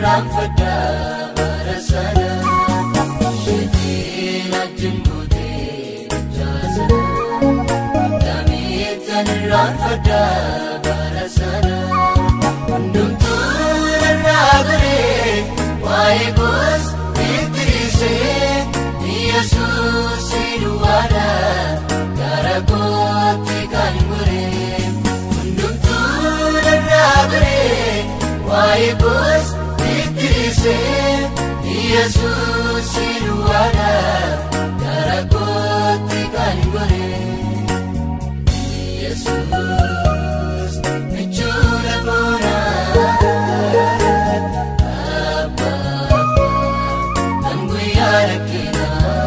irraanfadha bara sana. Isheetiin ajjin gootee gochaa sana. Akkamittan irraanfadha bara sana. Hundumtuu narraa goree waa'ee koos itti dhiisee Yesuus duwwaadha gara kootti kan goree. Hundumtuu narraa goree waa'ee koos itti dhiisee Yesuus duwwaadha gara kootti kan goree. Yesuus michuudha koonaa abbaa kan guyyaa rakkinaa.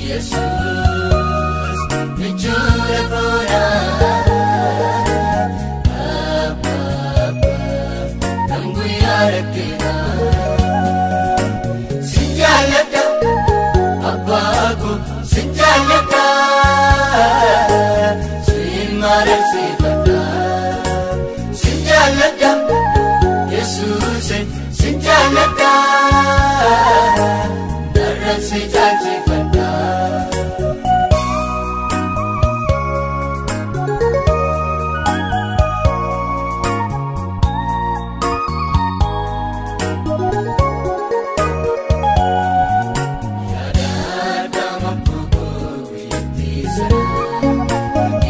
Yesuus michuudha koonaa abbaa kan guyyaa rakkinaa. Sin jaalladha abbaa koo sin jaalladha sin mararsiifadha. Sin jaalladha Yesuus sin jaalladha darran si jaalchifadha. Yaadadama koo biyyattii sana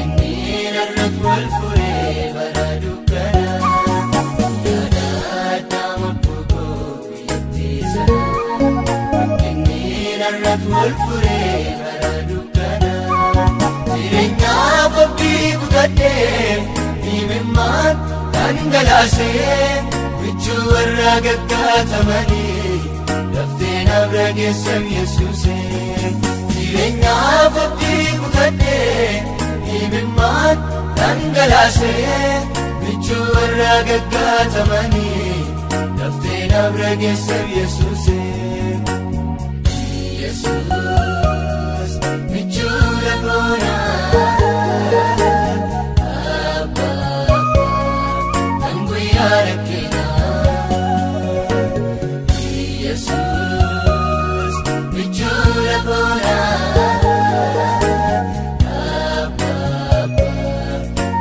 inni narratti wal furee bara dukkana. Yaadadama koo biyyattii sana inni narratti wal furee bara dukkana. Jireenyaaf abdii kutadhee dhimimmaan dhangalaasee michuu warra gaggaatamanii laftee na bira geessam Yesuusee. Jireenyaaf abdii kutadhee dhimimmaan dhangalaasee michuu warra gaggaatamanii laftee na bira geessam Yesuusee. Yesuus michuudha koonaa abbaa kan guyyaa rakkinaa. Yesuus michuudha koonaa abbaa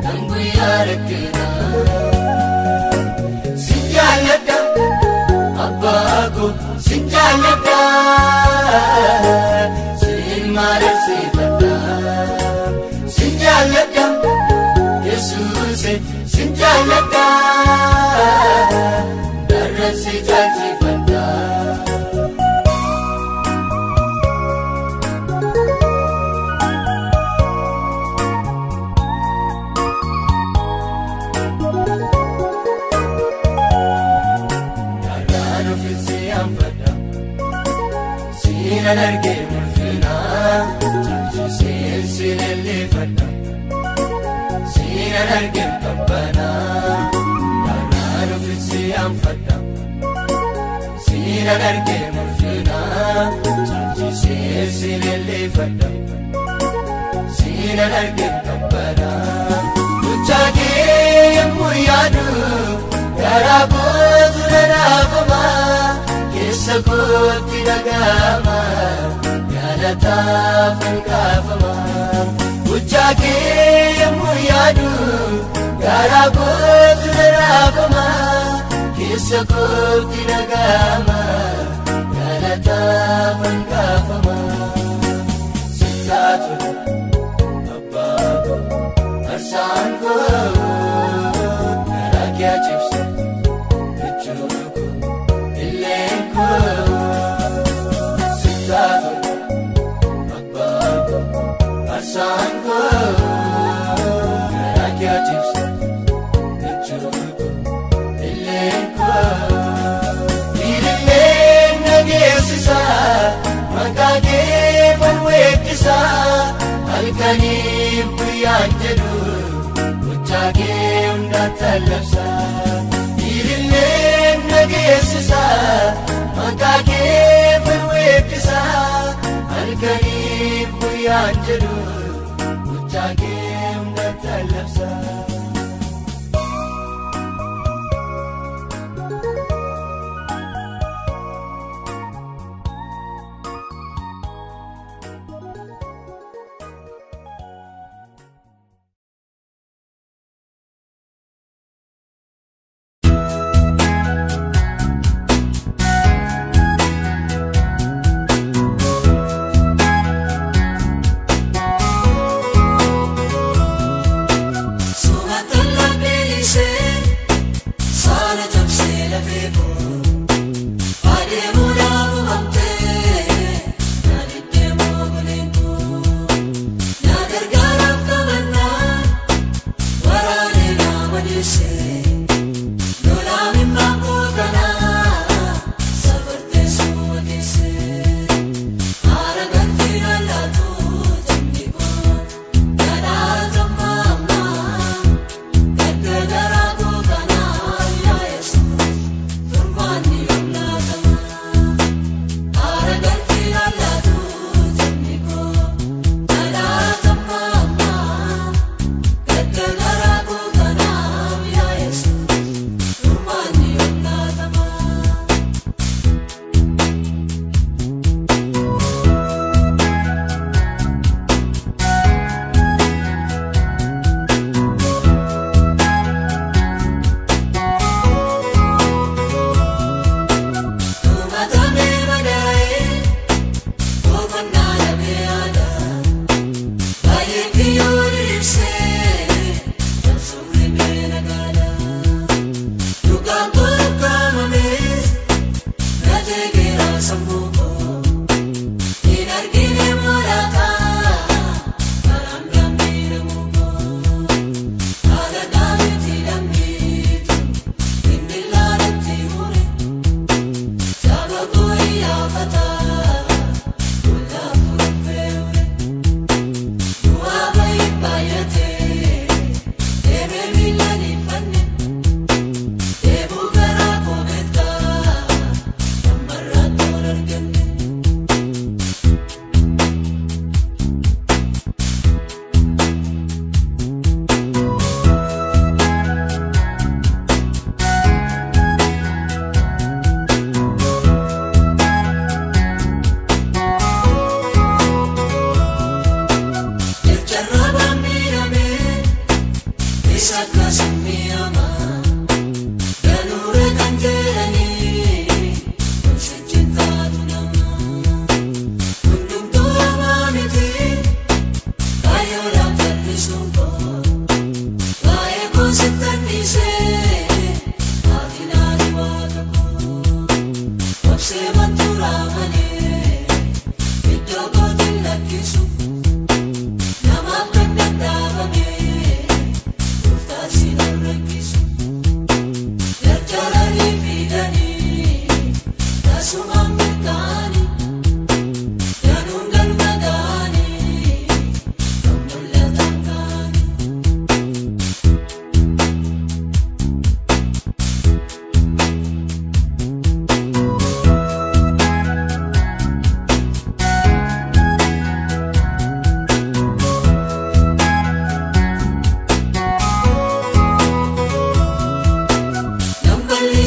kan guyyaa rakkinaa. Sin jaalladha abbaa koo sin jaalladha sin mararsiifadha. Sin jaalladha Yesuus sin jaalladha darran si jaalchifadha. Darraan ofiisi anfadha siinan argee ulfinaa caalchiseen si leellifadha. Siinan argee qabbanaa darraan ofiisi anfadha siinan argee ulfinaa caalchiseen si leellifadha. Siinan argee qabbanaa gochaa kee yommuu yaadu garaa kootu nanaafama keessa kootti dhaga'ama galataaf hangaafama. Gochaa kee yommuu yaadu garaa kootu nanaafama keessa kootti dhaga'ama galataaf hangaafama. Sitti tola abbaa koo arsaan koo garaa kee cibsa michuu koo illeen koo. Sitti tola abbaa koo arsaan koo garaa kee cibsa michuu koo illeen koo. Ililleen nageessisa maqaa kee falweekkisa halkaniif guyyaan jedhu gochaa kee hunda tallabsa. Ililleen nageessisa maqaa kee falweekkisa halkaniif guyyaan jedhu gochaa kee hunda tallabsa.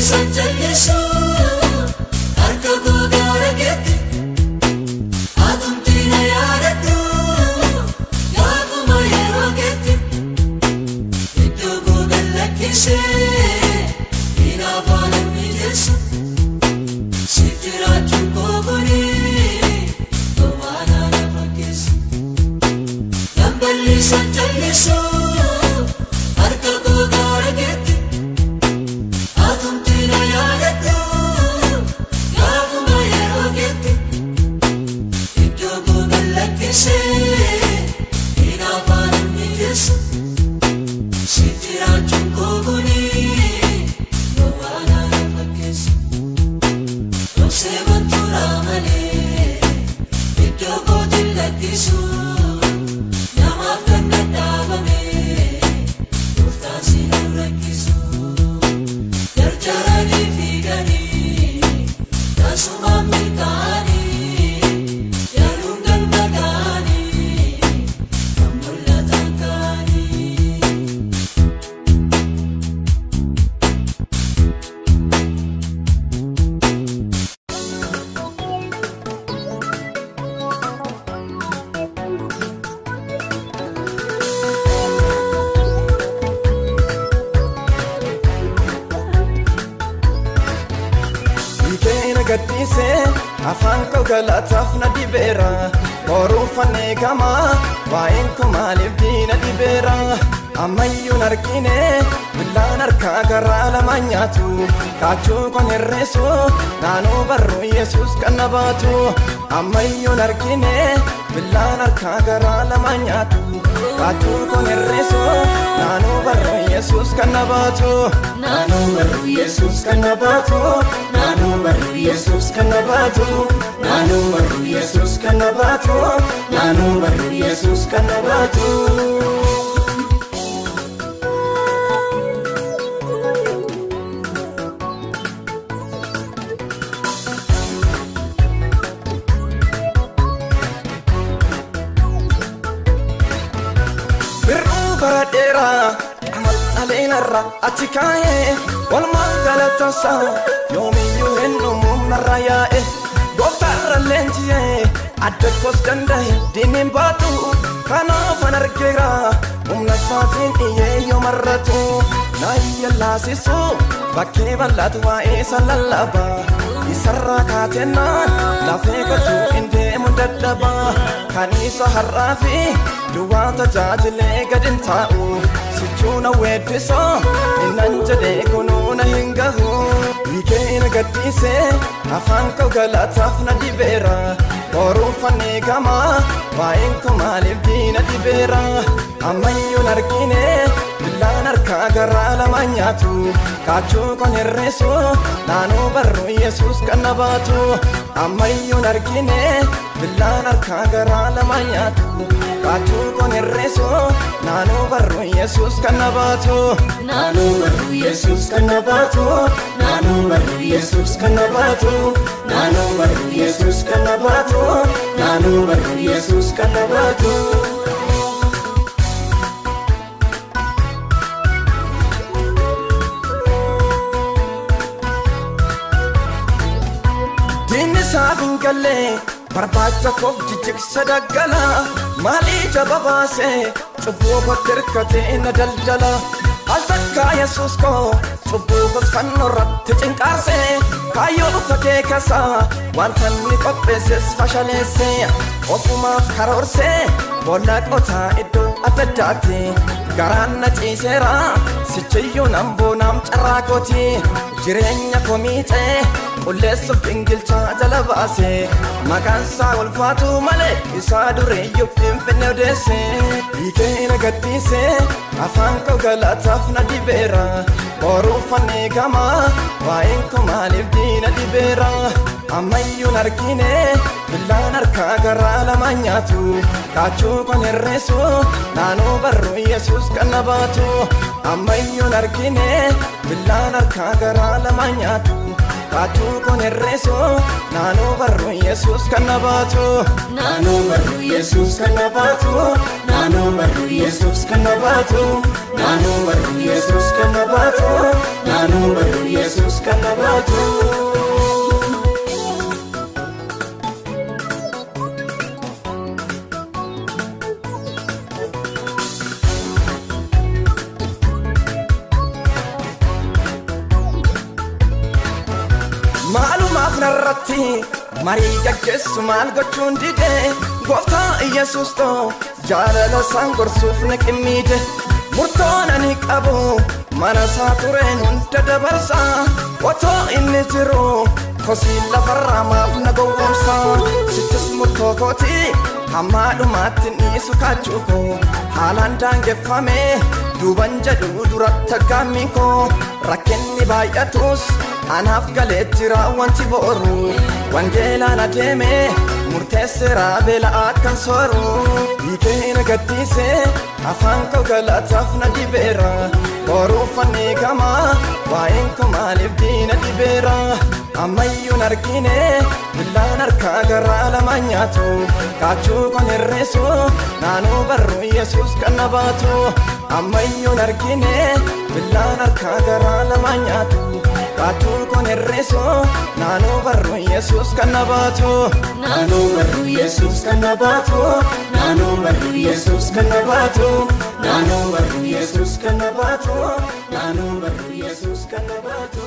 Namballisan jallisu harka koo gaara keetti atumti na yaadadhu gaafuma yeroo keetti iddoo koo gad lakkisee hinaafaan hin mijeessu si jiraachuun koo kuni homaanaa na fakkeessu. Namballisan jallisu harka koo gaara keetti. Atumti na yaadadhu gaafuma yeroo keetti iddoo koo gad lakkisee hinaafaan hin mijeessu si jiraachuun koo kuni homaanaa na fakkeessu. Dhoksee bantuuraa malee iddoo kootiin lakkisu namaaf kan dadhaabame gooftaan si hin rakkisu. Jarjaranii fiiganii tasumaan milkaa'anii yaaluun galma ga'anii kan mul'atan ka'anii. Hiikee na gadhiisee afaan koo galataaf na dibeera. Boruufannee gamaa waa'een koo maaliif diina dibeera. Ammayyuun argine billaan harkaa garaa lama nyaatu. Kaachuu kon hir'isu naannoo barruu Yesuus kan na baatu. Ammayyuun argine billaan harkaa garaa lama nyaatu. Kaachuu kon hir'isu naannoo barruu Yesuus kan na baatu. Naannoo barruu Yesuus kan na baatu. Naannoo barruu Yesuus kan na baatu. Naannoo barruu Yesuus kan na baatu. Naannoo barruu Yesuus kan na baatu. Birruu bara dheeraa qamalxaleenarra achi kaa'ee walumaa galatasaa yoomiyyuu hin dhumuun narra yaa'e gooftaarra leenji'ee adda koos danda'e diiniin baatu kanaafan argeera humna isaatiin dhiyyee yoo marratu na yallaasisu bakkee bal'aatu waa'ee isa lallaba isarraa kaatennaan lafee gochuu hin deemu dadhaba kan isa har'aa fi duwwaa tajaajilee gad hin taa'u sichuu na weeddisoo innan jedhee kunuu na hin gahu. Hiikee na gadhiisee afaan koo galataaf na dibeera. Boruufannee gamaa waa'een koo maaliif diina dibeera. Ammayyuun argine billaan harkaa garaa lama nyaatu. Kaachuu kon hir'isu naannoo barruu Yesuus kan na baatu. Ammayyuun argine billaan harkaa garaa lama nyaatu. Kaachuu kon hir'isu naannoo barruu Yesuus kan na baatu. Naannoo barruu Yesuus kan na baatu. Naannoo barruu Yesuus kan na baatu. Naannoo barruu Yesuus kan na baatu. Naannoo barruu Yesuus kan na baatu. Diinni isaaf hin galle barbaacha koof jijjigsa daggala maalii jaba baasee cubbuu kootti hirkatee na daldala al takkaa Yesuus koo cubbuu koos fannoo irratti cinqaarsee kaayyoo dhufa kee kasaa wanta inni qopheesses fashaleessee ofumaaf karoorsee boolla qotaa iddoo adda addaatti garaan na ciiseera sichiyyuu nan boonaam carraa kooti jireenya koo miicee qulleessuuf gingilchaa jala baase maqaan isaa ulfaatu malee isaa dureeyyuu finfinne odeesse. Hiikee na gadhiise afaan koo galataaf na dibeera. Boruufannee gamaa waa'een koo maaliif diina dibeera. Ammayyuun argine billaan harkaa garaa lama nyaatu. Kaachuu kon hir'isu naannoo barruu Yesuus kan na baatu. Ammayyuun argine billaan harkaa garaa lama nyaatu. Kaachuu kon hir'isu naannoo barruu Yesuus kan na baatu. Naannoo barruu Yesuus kan na baatu. Naannoo barruu Yesuus kan na baatu. Naannoo barruu Yesuus kan na baatu. Naannoo barruu Yesuus kan Maaf narratti marii gaggeessu maal gochuun dide gooftaa Iyesuus too jaalala isaan gorsuuf na qimmiide murtoon ani qabu mana isaa tureen hunda dabarsa otoo inni jiru kosiin lafarraa maaf na gowwoomsa sittis murtoo kooti hamma dhumaatti dhiisu kaachuu koo haalaan daangeffame duuban jedhu duratti aggaammiin koo rakkinni baay'atus anaaf galee jira wanti boru wangeelaan adeeme murteesseera beela akkan sooru hiikee na gaddiise afaan koo galataaf na dibeera boruufannee gama waa'een koo maaliif diina dibeera ammayyuun argine billaan harkaa garaa lama nyaatu kaachuu kon hir'isu naanuu barru Yesuus kan na baatu ammayyuun argine billaan harkaa garaa lama nyaatu kaachuu kon hir'isu naanuu barru Yesuus kan na baatu naanuu barru Yesuus kan na baatu naanuu barru Yesuus kan na baatu naanuu barru Yesuus kan na baatu naanuu barru Yesuus kan na baatu.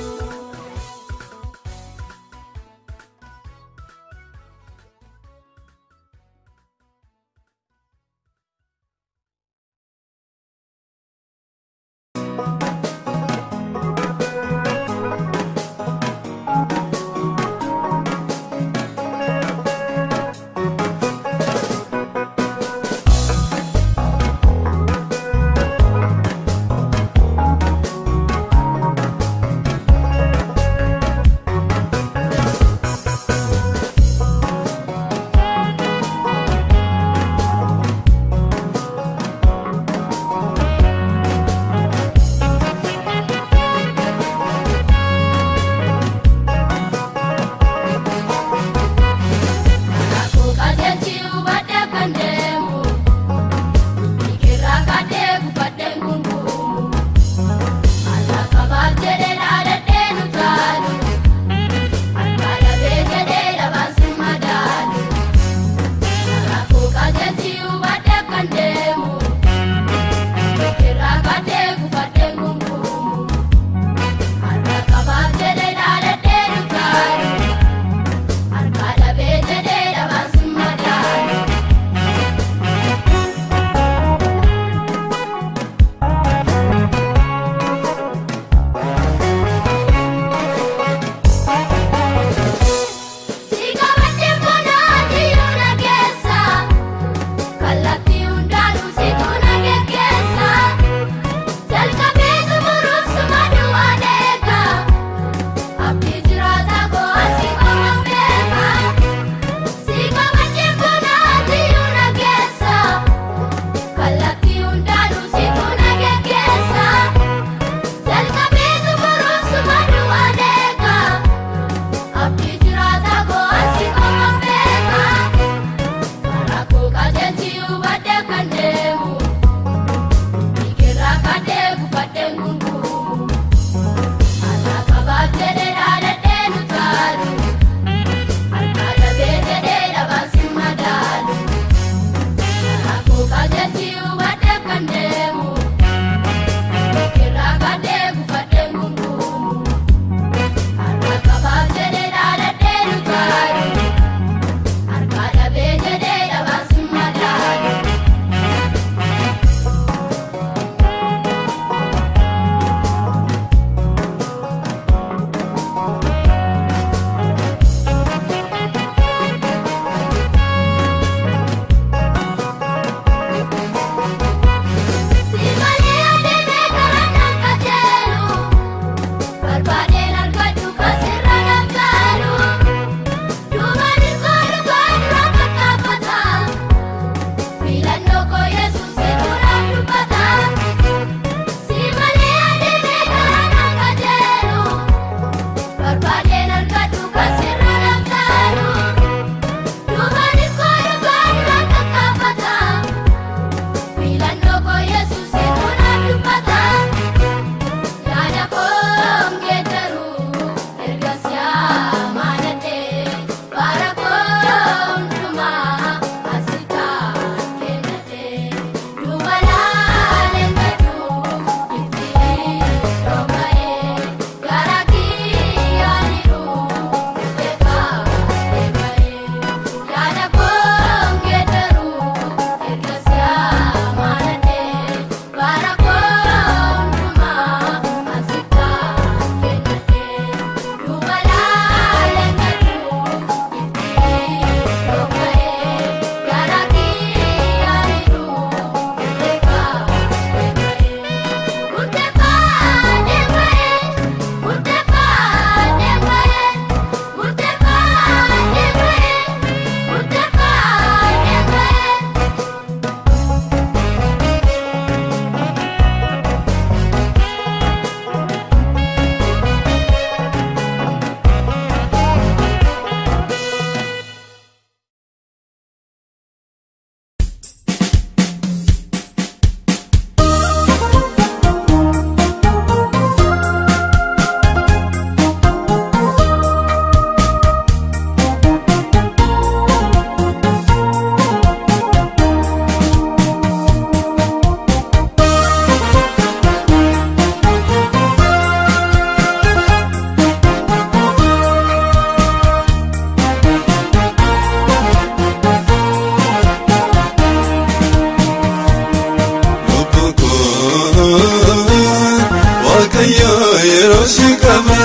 si qaba,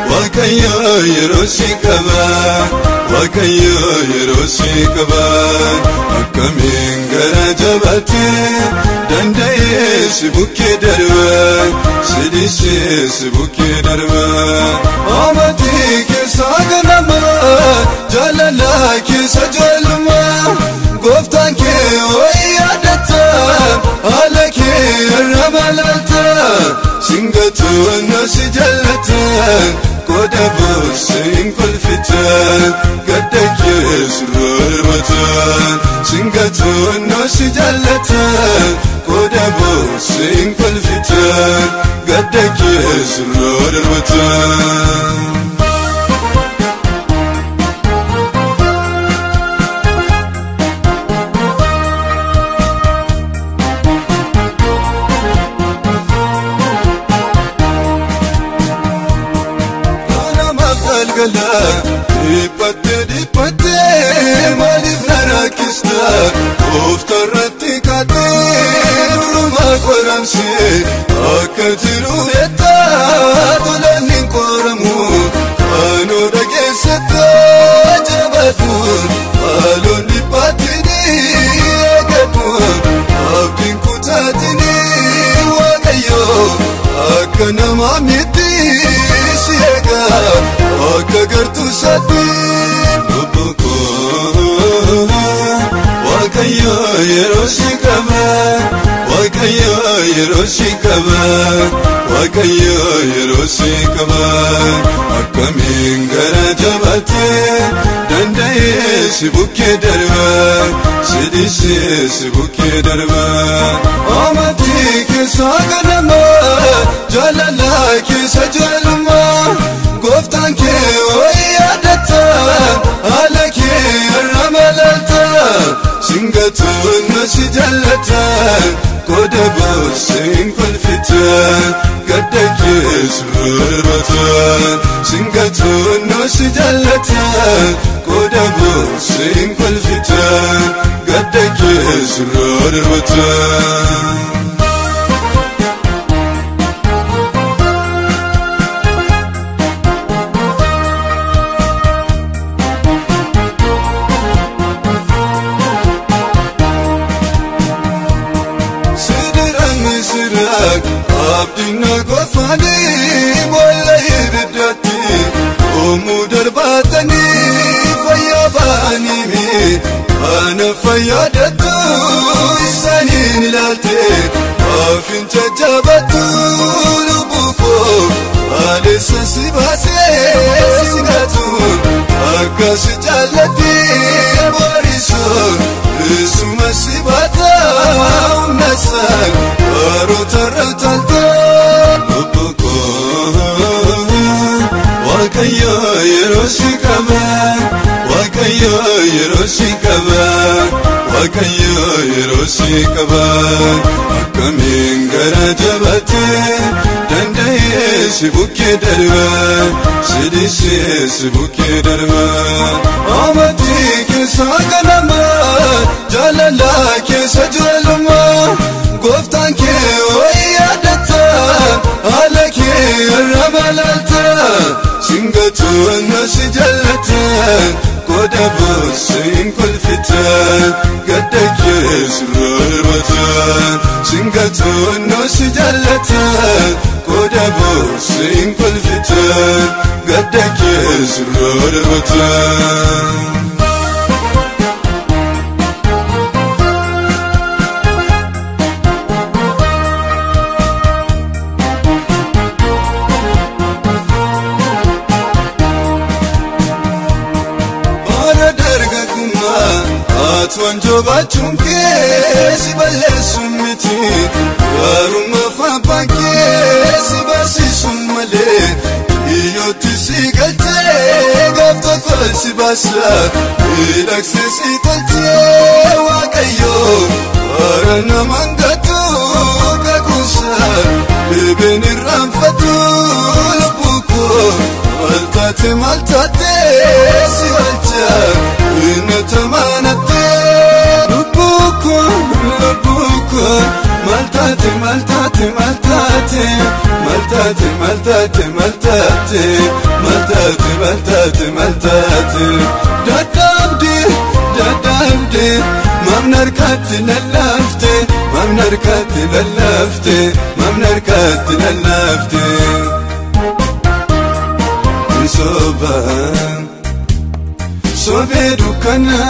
Waaqayyo yeroo si qaba, Waaqayyo yeroo si qaba. Akkamiin gara jabaatee danda'ee si bukkee darba, si dhiisee si bukkee darba. Amantii keessa ganama, jaalala keessa ijoollummaa, gooftaan kee ho'i yaadata, haala kee irra malaalta. Singatuun si jaallata, qooda boosse hin kolfita, gadda keessa darbata. Singatuun si jaallata, qooda boosse hin kolfita, gadda keessa darbata. Dhiphattee dhiphattee maaliif na rakkista? Gooftarratti kaatee durumaa qoramsee akka jiru beektaa tolaan hin qoramu. Kaanoo dhageessetta jabaatu haaloon dhiphattini eegadhu abdiin kutaatini Waaqayyo akka namaa miti si eega. Akka gartuu isaatti lubbuu koo Waaqayyo yeroo si qaba, Waaqayyo yeroo si qaba, Waaqayyo yeroo si qaba. Akkamiin gara jabaatee danda'ee si bukkee darba, si dhiisee si bukkee darba. Amantii keessa ganama, jaalala keessa ijoollummaa, gooftaan kee ho'i yaadata, haala kee irra malaalta. Singatuun si jaallata, qooda boosse hin kolfita, gadda keessa darbata. Singatuun si jaallata, qooda boosse hin kolfita, gadda keessa darbata. Abdiin gofaanii boolla ibiddaatti oomuu darbaatanii fayyaa ba'anii ana fayyadattu isaaniin ilaalte afin jajjabattu lubbuu koo haalessa si baasee si gatu akka si jaallatti borisoo isuma si baata humna isaan baroota irra utaalta. Lubbuu koo Waaqayyo yeroo si qaba, Waaqayyo yeroo si qaba, Waaqayyo yeroo si qaba. Akkamiin gara jabaatee danda'ee si bukkee darba, si dhiisee si bukkee darba. Amantii keessa ganama, jaalala keessa ijoollummaa, gooftaan kee ho'i yaadata, haala kee irra malaalta. Singatuun si jaallata, qooda boosse hin kolfita, gadda keessa darbata. Singatuun si jaallata, qooda boosse hin kolfita, gadda keessa darbata. Wanjoo baachuun kee si balleessu miti, gaarummaa abbaan kee si barsiisu malee, kiyyootti si galchee gaaf tokko si baasa, miidhagsee si tolchee Waaqayyo bara namaan gatu kakuusa, dhibeen irraanfatu lubbuu koo maal taate maal taate si galcha inni tamaanatte. Lubbuu koo lubbuu koo maal taate maal taate maal taate maal taate maal taate. Maltate, maltate, maltate, maltate, maltate. Dadabde, dadabde, mamnarkatti lallafte, mamnarkatti lallafte, mamnarkatti lallafte. Soba, sobe dukkana,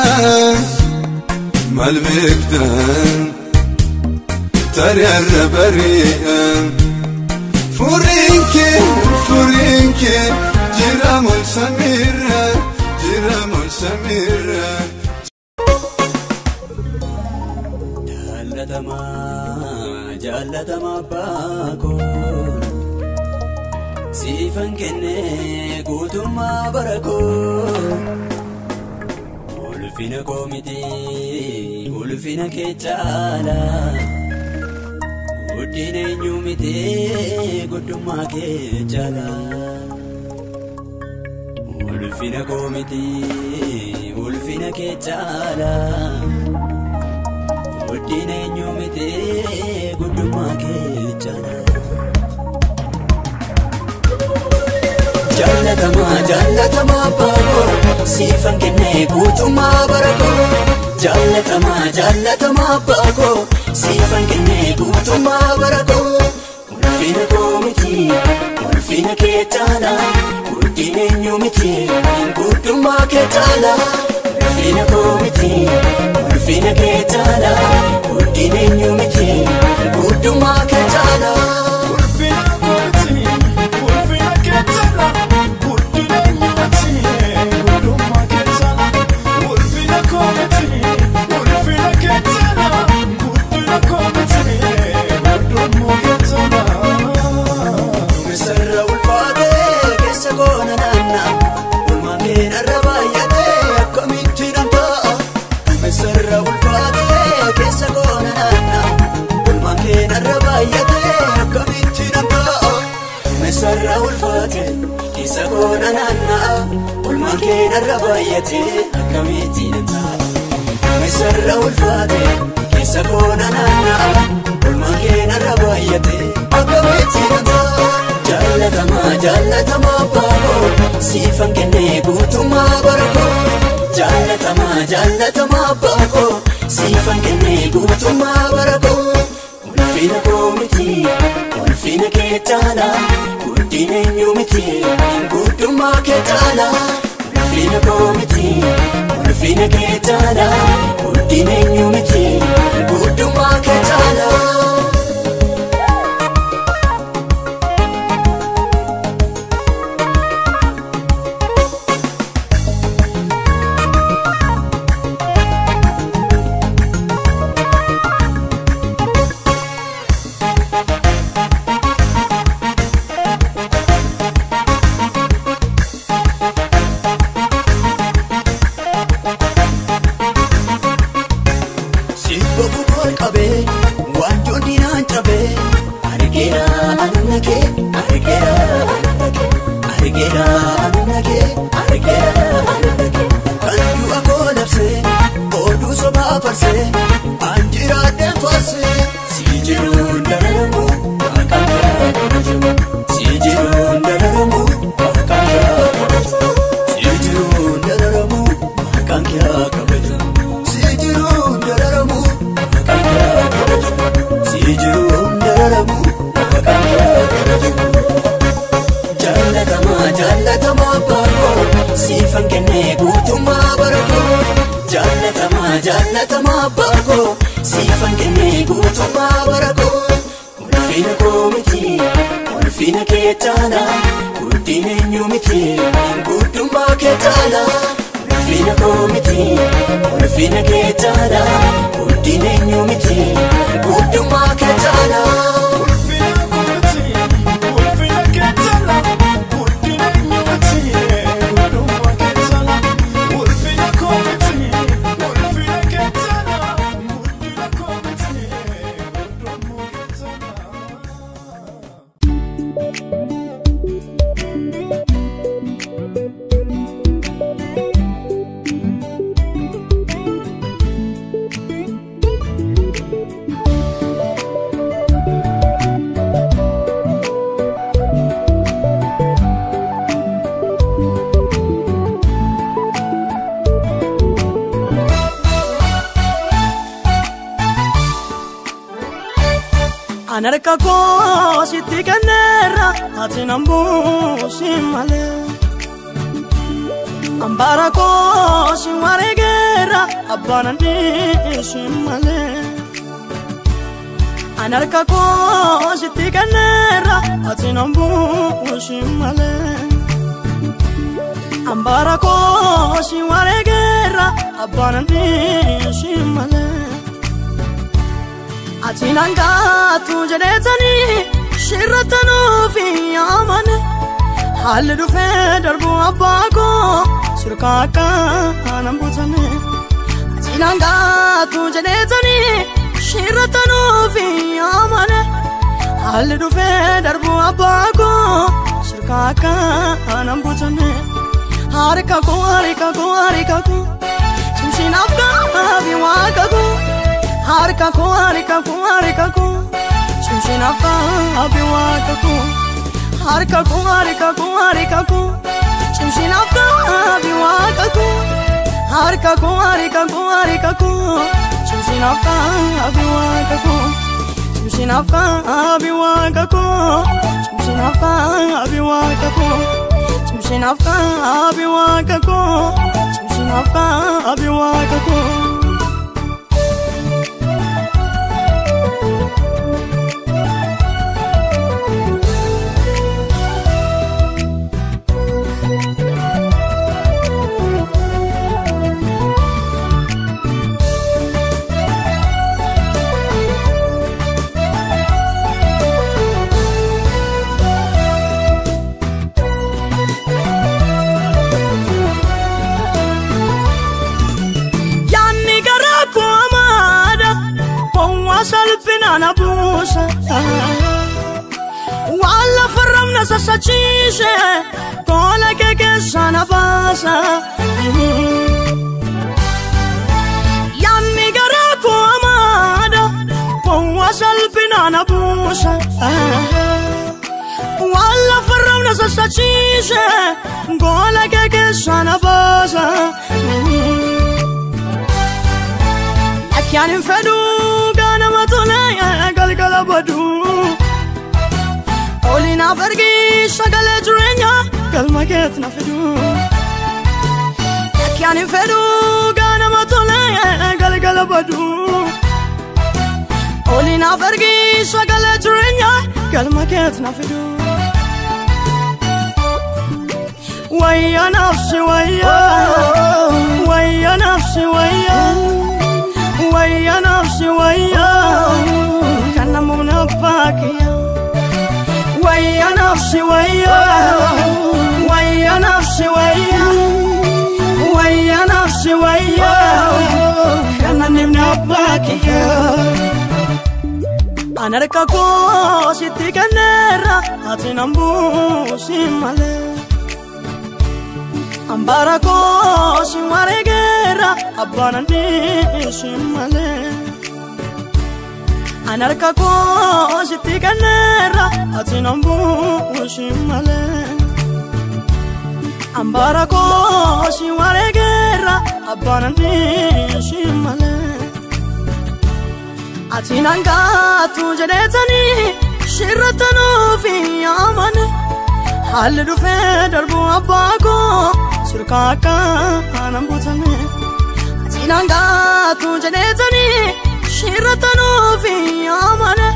malbektan, tariyarra bari'an. Furinke, furinke, jiramol samira, jiramol samira. Jaallatama, jaallatama baako, siifan kenne guutummaa barako. Ulfina koo miti, ulfina kee caala. Guddina eenyu miti, guddummaa kee caala. Ulfina koo miti, ulfina kee caala. Guddina eenyu miti, guddummaa kee caala. Jaallatama, jaallatama baako, siifan kenne guutummaa barako. Jaallatama, jaallatama baako, siifan kenne guutummaa barako. Ulfina koo miti, ulfina kee caala. Guddina eenyu miti, guddummaa kee caala. Ulfina koo miti, ulfina kee caala. Guddina eenyu miti, guddummaa kee caala. Ulfina koo miti, ulfina kee caala. Guddina eenyu miti, guddummaa kee caala. Ulfina koo miti, ulfina kee caala. Guddina koo miti, guddummaa kee caala. Misirra ulfaatee keessa koona naanna'a. Olmaan kee narra baay'atee akkamitti nan ta'a? Misirra ulfaatee keessa koona naanna'a. Olmaan kee narra baay'atee akkamitti nan ta'a? Misirra ulfaatee keessa koona naanna'a. Olmaan kee narra baay'atee akkamitti nan ta'a? Misirra ulfaatee keessa koona naanna'a. Olmaan kee narra baay'atee akkamitti nan ta'a? Jaallatama, jaallatama baako, siifan kenne guutummaa barako. Jaallatama, jaallatama baako, siifan kenne guutummaa barako. Ulfina koo miti, ulfina kee caala. Guddina eenyu miti, guddummaa kee caala. Ulfina koo miti, ulfina kee caala. Guddina eenyu miti, guddummaa kee caala. Sibboo koo qabee wantoonni naan cabee argeera anna kee argeera anna kee argeera anna kee argeera anna kee kan du'a koo labsee oduu sobaa farsee an jiraadheen farsee si jiruun dararamu maqaan kee kabajamu si jiruun dararamu maqaan kee kabajamu si jiruun dararamu maqaan kee kabajamu si jiruun dararamu maqaan kee kabajamu si jiruun dararamu maqaan kee kabajamu. Jaallatama, jaallatama baako, siifan kenne guutummaa barako. Jaallatama, jaallatama baako, siifan kenne guutummaa barako. Ulfina koo miti, ulfina kee caala. Guddina eenyu miti, guddummaa kee caala. Ulfina koo miti, ulfina kee caala. Guddina eenyu miti, guddummaa kee caala. Ulfina koo miti, ulfina kee caala. Guddina eenyu miti, guddummaa kee caala. Ulfina koo miti, ulfina kee caala. Guddina koo miti, guddummaa kee caala. Anarka koo sitti kenneera ati nan buusin malee. Ambara koo si wareegeera abbaan andiisin malee. Anarka koo sitti kenneera ati nan buusin malee. Ambara koo si wareegeera abbaan andiisin malee. Ati nan gaatu jedheetanii shirratanuu fi amane. Haalli dhufee darbu abbaa koo surkaa akka nan butane. Ati nan gaatu jedheetanii shirratanuu fi amane. Haalli dhufee darbu abbaa koo surkaa akka nan butane. Harka koo harka koo harka koo cimsinaaf gaabii waaqa koo. Harka koo harka koo harka koo cimsinaaf gaabii waaqa koo. Harka koo harka koo harka koo cimsinaaf gaabii waaqa koo. Harka koo harka koo harka koo cimsinaaf gaabii waaqa koo. Cimsinaaf gaabii waaqa koo cimsinaaf gaabii waaqa koo. Cimsinaaf gaabii waaqa koo cimsinaaf gaabii waaqa koo. Salpina buusa walla farramna sassachiise tola kee keessa na baasa. Yaanni garaa koo amaadha gowwaa salphina na buusa walla farramna sassachiise gola kee keessa na baasa. Akkaan hin fedhu ganama tolee galgala baduu. Oli naaf ergi sagalee jireenyaa galma keetti na fiduu. Akkaan hin fedhu ganama tolee galgala baduu. Oli naaf ergi sagalee jireenyaa galma keetti na fiduu. Wayya nafsi wayya, wayya nafsi wayya. Wayya nafsi wayya, kana mumna bakiya. Wayya nafsi wayya, wayya nafsi wayya, wayya nafsi wayya, kana nimna bakiya. Anarka koo sitti kenneera ati nan buusin malee. Ambara koo si wareegeera abbaan andiisin malee. Anarka koo sitti kenneera ati nan buusin malee. Ambara koo si wareegeera abbaan andiisin malee. Ati nan gaatu jedheetanii shirratanuu fi amane. Haalli dhufee darbu abbaa koo surkaa akka nan butame. Ati nan gaatu jedheetanii shirratanuu fi amane.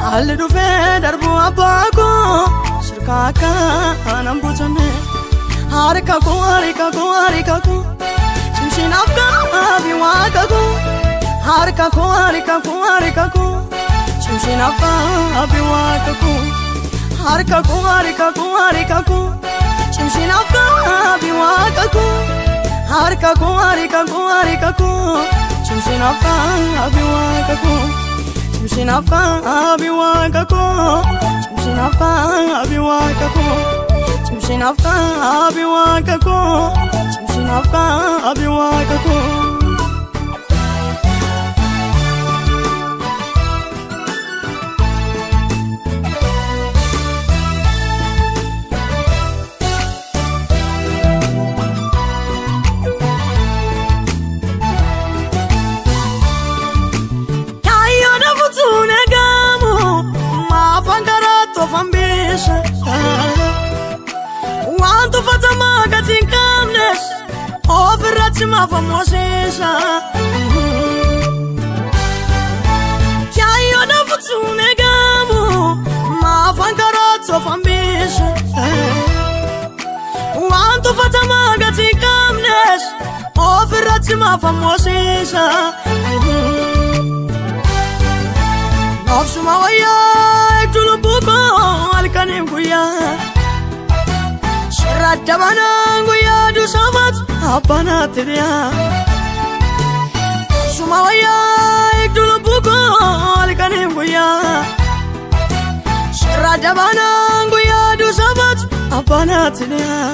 Haalli dhufee darbu abbaa koo surkaa akka nan butame. Harka koo harka koo harka koo cimsinaaf gaabii waaqa koo. Harka koo harka koo harka koo cimsinaaf gaabii waaqa koo. Harka koo harka koo harka koo cimsinaaf gaabii waaqa koo. Harka koo harka koo harka koo cimsinaaf gaabii waaqa koo. Cimsinaaf gaabii waaqa koo cimsinaaf gaabii waaqa koo. Cimsinaaf gaabii waaqa koo cimsinaaf gaabii waaqa koo. ofirratti maaf ammoosiisa. Yaayyoo dhafutuun eegamu maafaan karaa of hambiisa. Waan tuffatamaa gatii qabnes ofirratti maaf ammoosiisa. Nafsuma wayyaa eegduu lubbuu koo halkaniif guyyaa. Sirra dabanaan guyyaa duusaamaatu abbanaatti dhiyaa. Nafsuma wayyaa eegduu lubbuu koo halkaniif guyyaa. Sirra dabanaan guyyaa duusaamaatu abbanaatti dhiyaa.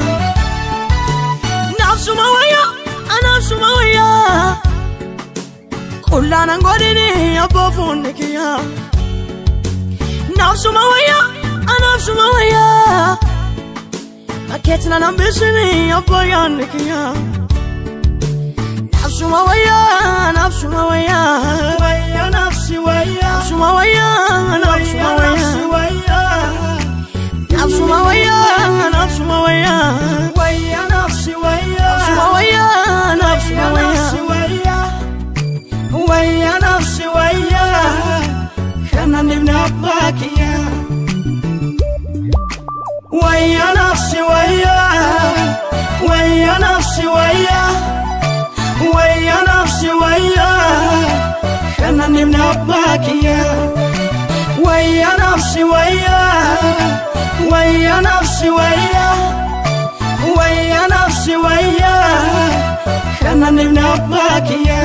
Nafsuma wayyaa nafsuma wayyaa. Qullaan godhini abbaa fuunni kiyyaa. Nafsuma wayyaa nafsuma wayyaa. Akeetina nambisini abbaa yaanni kiyyaa. Nafsuma wayyaa nafsuma wayyaa. Wayya nafsi wayya. Nafsuma wayyaa nafsuma wayyaa. Nafsuma wayyaa nafsuma wayyaa. Wayya nafsi wayya. Nafsuma wayyaa nafsuma wayyaa. Wayya nafsi wayya. Kana nimna abbaa kiyya. Wayya nafsi wayya. Wayya nafsi wayya. Wayya nafsi wayya. Kana nimna abbaa kiyya. Wayya nafsi wayya. Wayya nafsi wayya. Wayya nafsi wayya. Kana nimna abbaa kiyya.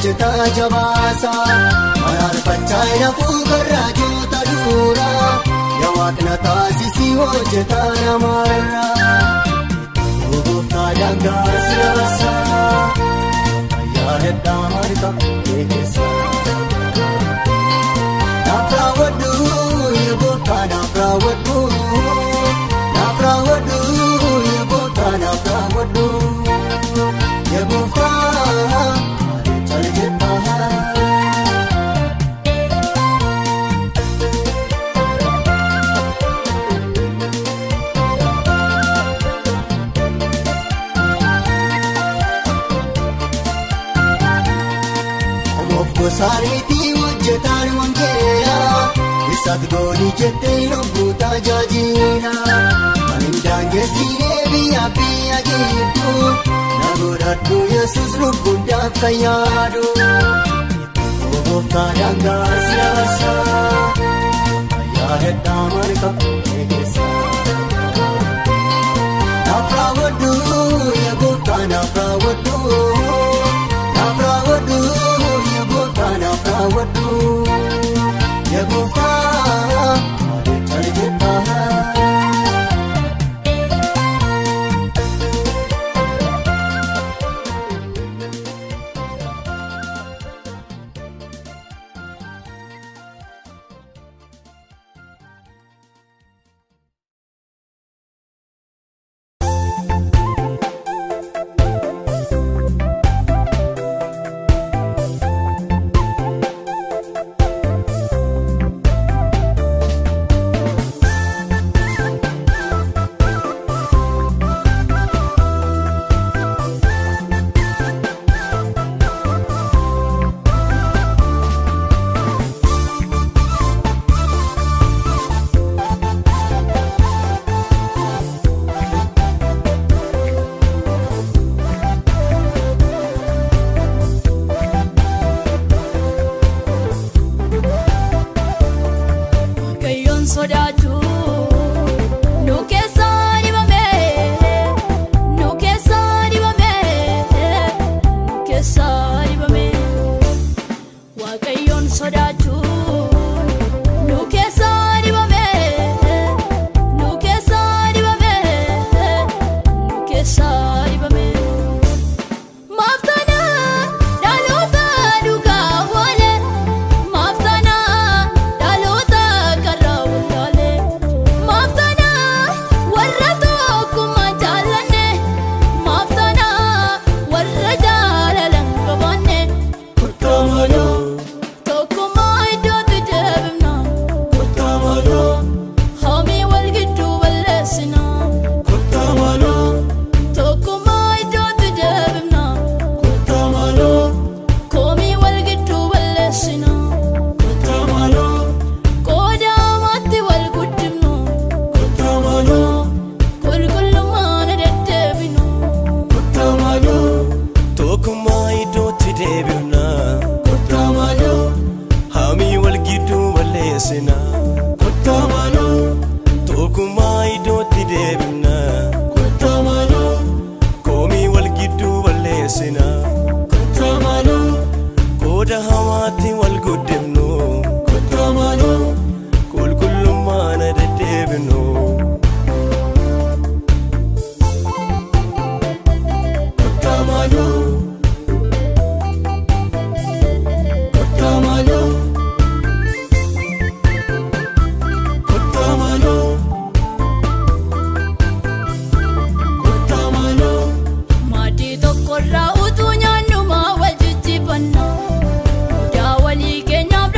hojjetaa jabaasa. Maraarfachaa nafuu garraajoota dura. Yaa waaqna taasisii hojjetaa namarra. Gooftaa daangaa siyaasa. Yaadadhaa harka kee keessa. Naaf raawwadhu yaa gooftaa naaf raawwadhu. Naaf raawwadhu yaa gooftaa naaf raawwadhu. Yaa gooftaa maal jettaa? Gosaaniitii hojjetaan wangeelaa isaatti goolii jettee lubbuu tajaajila. Kan hin daangessinee biyya biyya gidduu na godhadhu Yesuus lubbuun daaf yaadu. Gooftaa daangaa siyaasa yaadadhaa marga kee keessa. Naaf raawwadhu yaa gooftaa naaf raawwadhu. Naaf raawwadhu. Naaf raawwadhu yaa gooftaa maal jettaa? Utuu nyaannu maa wal jijjiifanna? Mudaa walii keenyaa.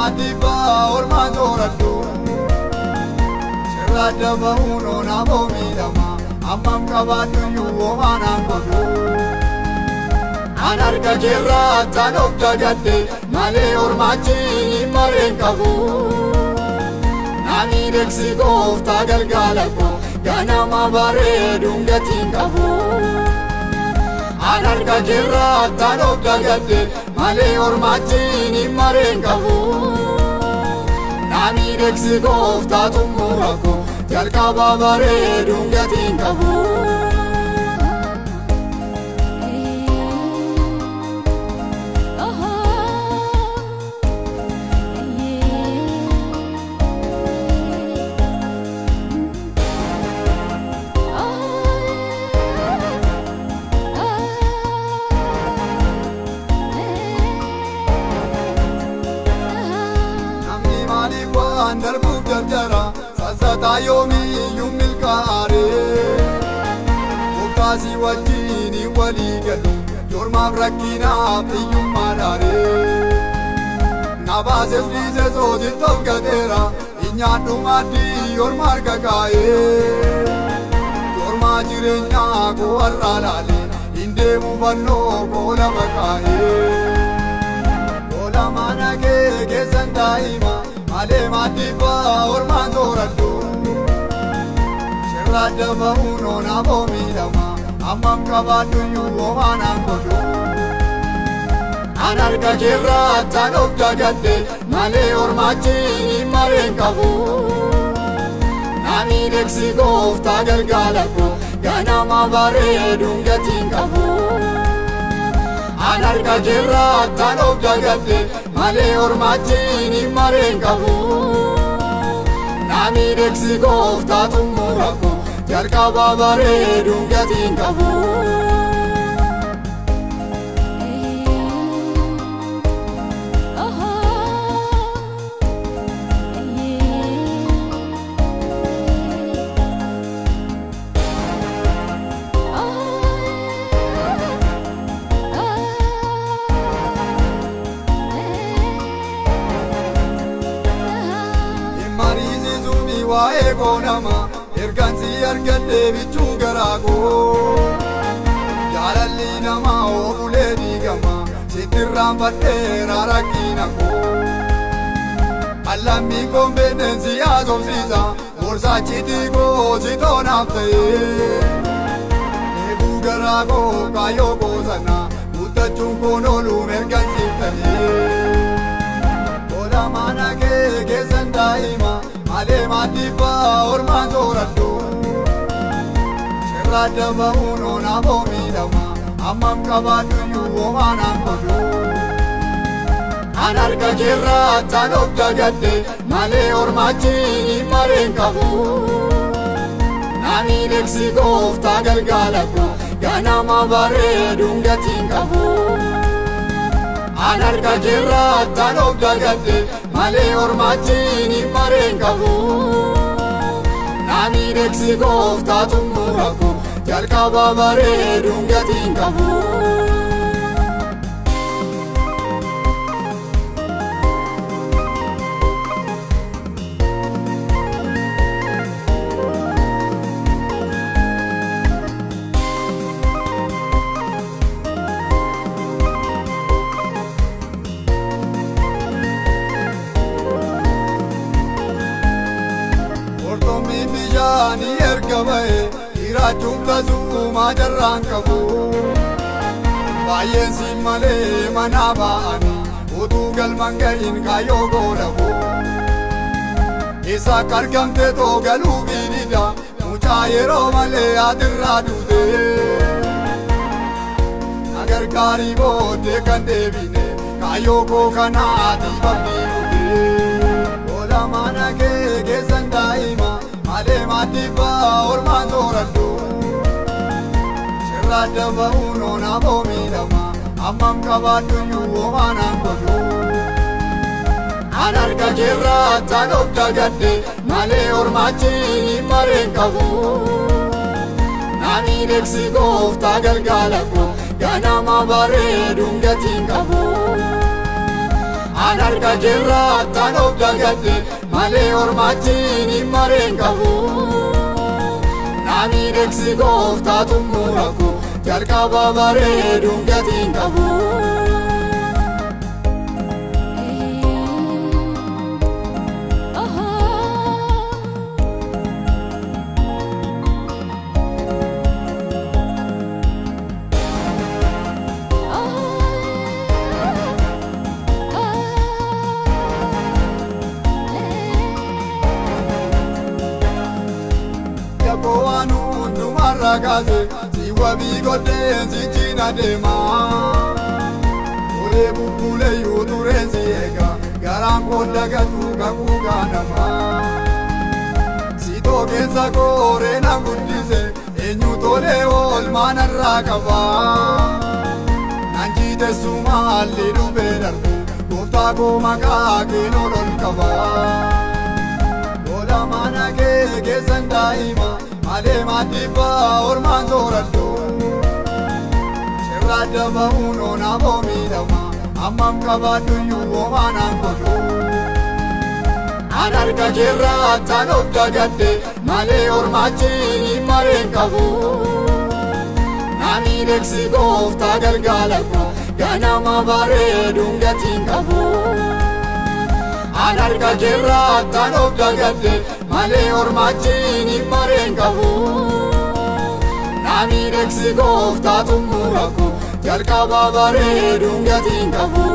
maddii ormaan sooradhu. Sirra daba'uun onaafoo miidhama ammam qabaadhu iyyuu homaanaan godhu. An harka keerraa tan of dagadhe malee ormaachiin mareen qabu. Nami deeksi gooftaa galgala koo ganama bareeduun gatiin qabu. An harka keerraa tan of dagadhe malee ormaachiin mareen qabu. Nami deeksi gooftaa xumura koo jalqaba bareeduun gatiin qabu. Darbuuf jarjara sassataa yoomiyyuu milkaa'aare. Murtaasii wajjin walii galu jormaaf rakkinaaf hiyyummaa dhaare. Nabaases dhiise soosin tolkateera nyaadhu maaddii orma harka kaa'ee. Jormaa jireenyaa koo har'aa laale hin deemu fannoo koo lafa kaa'ee. Tola mana kee keessan daa'ima. Malee maddii ormaan sooradhu. Sirra daba'uun onaafoo miidhama ammam qabaadhu iyyuu homaanaan godhu. An harka keerraa tan of dagadhe malee ormaachiin mareen qabu. Nami deeksi gooftaa galgala koo ganama bareeduun gatiin qabu. An harka keerraa tan of dagadhe malee ormaachiin mareen qabu. Nami deeksi gooftaa xumura koo jalqaba bareeduun gatiin qabu. Waa'ee koonama ergaan si argadhee bichuu garaa koo. Jaalalli namaa oofulee diigama sitti irraanfadheera rakkina koo. Allammii koon si haasofsiisa gorsaa koo si toonaaf ta'ee. Eeguu garaa koo kaayyoo koo sana guuttachuun koon ooluun ergaan siif ta'ee. Tola mana kee keessan daa'ima. Malee maddii ormaan sooradhu. Sirra daba'uun onaafoo miidhama ammam qabaadhu iyyuu homaanaan godhu. An harka keerraa tan of dagadhe malee ormaachiin mareen qabu. Nami deeksi gooftaa galgala koo ganama bareeduun gatiin qabu. An harka keerraa tan of dagadhe malee ormaachiin mareen qabu. Nami deeksi gooftaa xumura koo jalqaba bareeduun gatiin qabu. Bishaanii erga ba'e jiraachuun tasuumaa jarraan qabu. Baay'een si malee manaa ba'anii utuu galman ga'iin kaayyoo goolabu. Isa argamte too galuu biidida mucaa yeroo malee atirraa duute. Agargaarii booddee kan deebine kaayyoo koo kanaatiif abdii kute. Tola mana kee keessan daa'ima. Malee maddii ormaan sooradhu. Sirra daba'uun onaafoo miidhama ammam qabaadhu iyyuu homaanaan godhu. An harka keerraa tan of dagadhe malee ormaachiin mareen qabu. Nami deeksi gooftaa galgala koo ganama bareeduun gatiin qabu. An harka keerraa tan of dagadhe malee ormaachiin hin mareen qabu. Nami deeksi gooftaa xumura koo jalqaba bareeduun gatiin qabu. Waan hundumarra kaase si wabii godhee si cina deema. Olee bubbulee yoo tureen si eega garaan koo dagatu kakuu gaanama. Sitoo keessa kooree na guddise eenyu tolee oolmaa narraa qaba. Naan jiiteessu maalli dhufee darbu gooftaa koo maqaa keen ol ol qaba. Lola mana kee keessan daa'ima. Malee maatiifaa ormaan sooradhu. Sirra daba'uun onaafoo miidhama. Ammam qabaadhuyyuu homaanaan godhu. An harka keerraa tan of dagadhe malee ormaachiin hin mareen qabu. Nami deeksi gooftaa galgala koo ganama bareeduun gatiin qabu. An harka keerraa tan of dagadhe malee ormaachiin hin mareen qabu. Nami deeksi gooftaa xumura koo jalqaba bareeduun gatiin qabu.